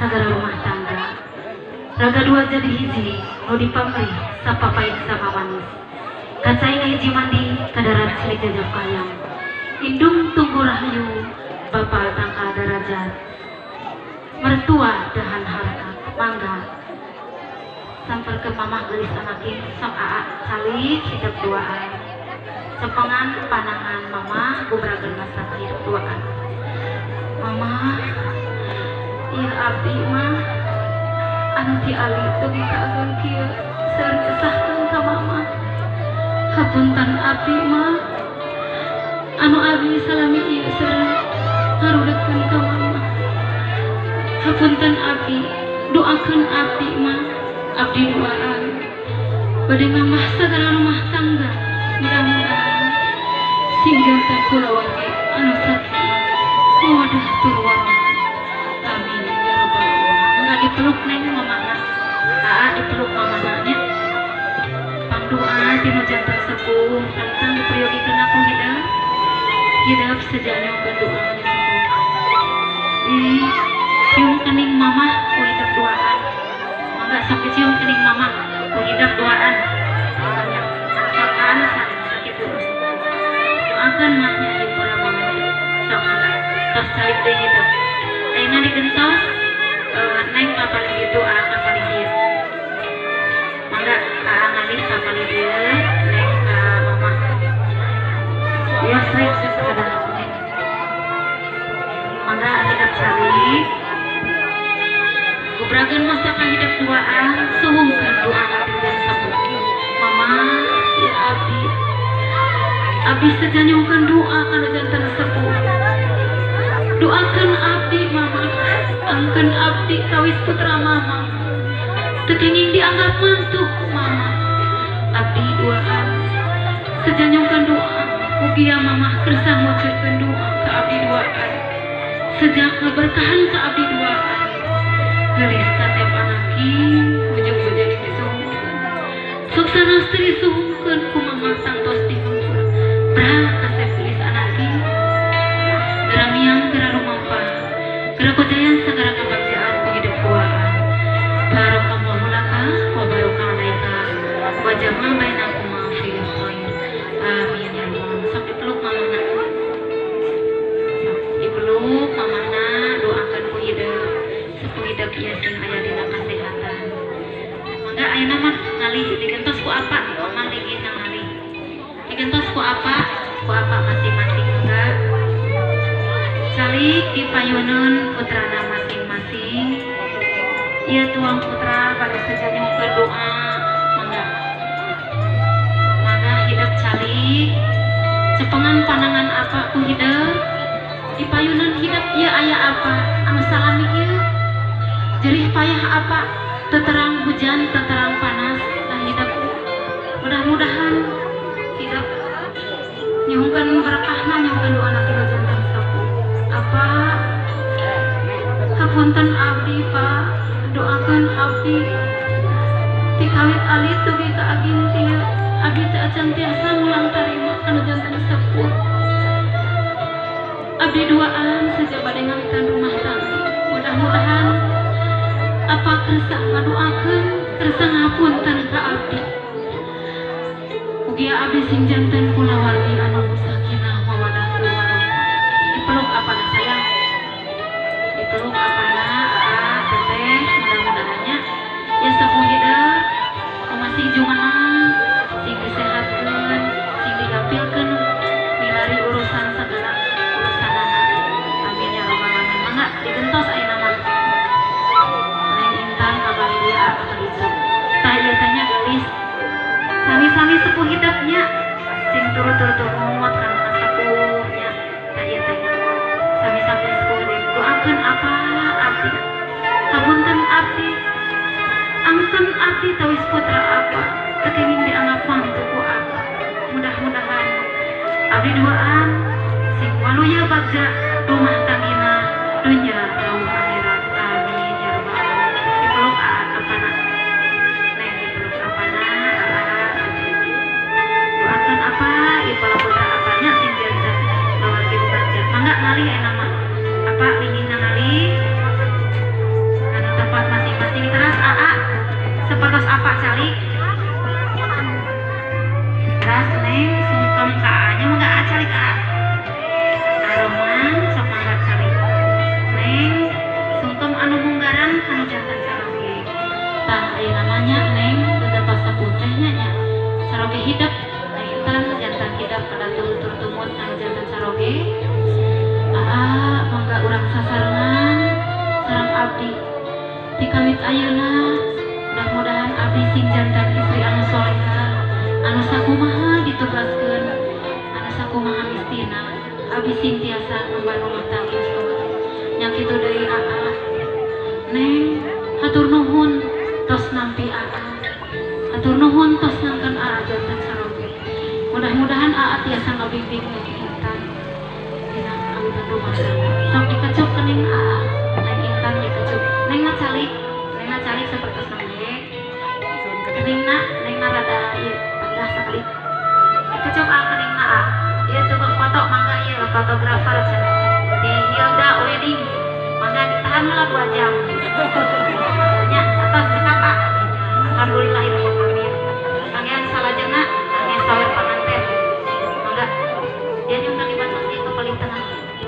sagara rumah tangga. Raga dua jadi hiji nu dipamrih sapapait sama manis. Kacai ngahiji mandi kadarat cilik jajab kayang. Indung tunggu rahayu bapa tangka darajat. Mertua dahan harta mangga. Samper ke mamah gelis anakin sok aa calik hidup duaan. Cepengan panangan mamah gubrakeun masa hidup duaan. Mamah ieu abdi mah anu ti ali dugi ka ageung kieu seueur nyesahkeun ka mamah. Hapunten abdi mah anu abdi salami ieu seueur ngarudekeun ka mamah. Hapunten abdi, doakeun abdi mah, abdi duaan bade ngamah sagala rumah tangga mudah-mudahan sing janten kulawargi anu sakinah mawaddah tur warahmah. Amin ya rabbal alamin. Mangga dipeluk neng mamahna, aa dipeluk mamahna nya. Pangdoa tinu janten sepuh tentang diperyogikeun aku hidep hidep sejanya doa nya sepuh. Ih, cium kening mamah ku hidep duaan. Mangga sok dicium kening mamah ku hidep duaan. Sokan sakitu. Doakeun mahnya ieu pura mamahnya. Sok mangga tos calik deui hidep. Ayeuna digentos neng ka palih ditu aa ka palih dieu. Mangga aa ngalih ka palih dieu neng ka mamah. Ieu srek sakedap. Mangga hidep calik. Gubrakeun masa ka hidep duaan, suhungkeun doa dan sepuh. Mama, ya abdi, abdi sejanyungkeun doa kana janten sepuh. Doakeun abdi mama, angkeun abdi kawis putra mama. Teu kenging dianggap mantu ku mama. Abdi duaan, sejanyungkeun doa, mugia mama kersa ngucapkeun doa ka abdi duaan. Sejak ngaberkahan ka abdi duaan. Gelis kasep anaki, bujung-bujung disuhungkeun. Sok sanaos teu disuhungkeun ku mama tangtos dihampura. Brah kasep gelis anaki. Geura miang geura rumampah. Geura kojayan sagara kabagjaan ku hidup duaan. Barakallahu laka wa baraka alaika wa jama'a bainakuma fi khair. Amin ya rabbal alamin. Sok dipeluk mamahna. Sok dipeluk mamahna, doakeun ku hidup. Sepuh hidup ieu sing aya dina kasehatan. Mangga ayeuna mah ngalih digentos ku apa? Mamah lingin ngalih. Digentos ku apa? Ku apa masing-masing mangga. Calik dipayuneun putrana masing-masing. Ieu tuang putra pada sejanya berdoa mangga. Mangga hidup calik. Cepengan panangan apa ku hidup? Dipayuneun hidup ieu aya apa? Anu salami ieu. Jerih payah apa? Teterang hujan, teterang panas, nah hidup. Mudah-mudahan hidup nyuhunkeun berkahna, nyuhunkeun doa tinu janten sepuh. Apa? Hapunten abdi Pak, doakeun abdi. Ti kawit alit dugi ka ageng ieu, abdi teu acan tiasa ngulang tarima kana janten sepuh. Abdi duaan saja bade ngawitan rumah tangga. Mudah-mudahan apa kersa ngadoakeun, kersa ngapunten ka abdi. Mugia abdi sing janten kulawargi anu sakinah mawaddah warahmah. Dipeluk apana sayang? Dipeluk apana aa teteh mudah-mudahannya ya sepuh hidup masih jumeneng, sing disehatkeun, sing digampilkeun milari urusan segala urusanana. Amin ya rabbal alamin. Mangga digentos ayeuna mah. Neng Intan kabali dia ka ditu. Tah ieu teh nya geulis. Sami-sami sepuh hidupnya sing turut-turut tumut kana kasepuhnya. Tah ieu teh sami-sami sepuh deui. Doakeun apa abdi? Hapunten abdi. Angkeun abdi tawis putra apa? Teu kenging dianggap mantu ku apa. Mudah-mudahan abdi duaan sing waluya bagja rumah tanggina dunya rawuh akhirat. Amin ya rabbal alamin. Dipeluk apana? Neng dipeluk apana? Aa doakeun apa? Ieu pala putra apanya sing janten lawargi bagja. Mangga ngalih ayeuna mah. Apa lingingna ngalih? kanu janten saroge. Tah aya namanya Neng teu tos sepuh nya nya. Saroge hidep Neng Intan janten hidep kada tutur tumut kanu janten saroge. Aa mangga urang sasarengan sareng abdi. Ti kawit ayeuna mudah-mudahan abdi sing janten istri anu soleha, anu sakumaha ditugaskeun, anu sakumaha mistina, abdi sing tiasa ngemban rumah tangga. Nya kitu deui aa. Neng, hatur nuhun tos nampi aa. Hatur nuhun tos nangkeun aa janten saroge. Mudah-mudahan aa tiasa ngabimbing Neng Intan dina awitan rumah tangga. Sok dikecup kening aa. Neng Intan dikecup. Neng mah calik, Neng mah calik sapertos nembe. Keningna, Neng mah rada ieu tenggah sakali. Dikecup aa keningna aa. Ieu tukang foto mangga ieu fotografer cenah. Di Hilda Wedding. Mangga ditahan heula 2 jam.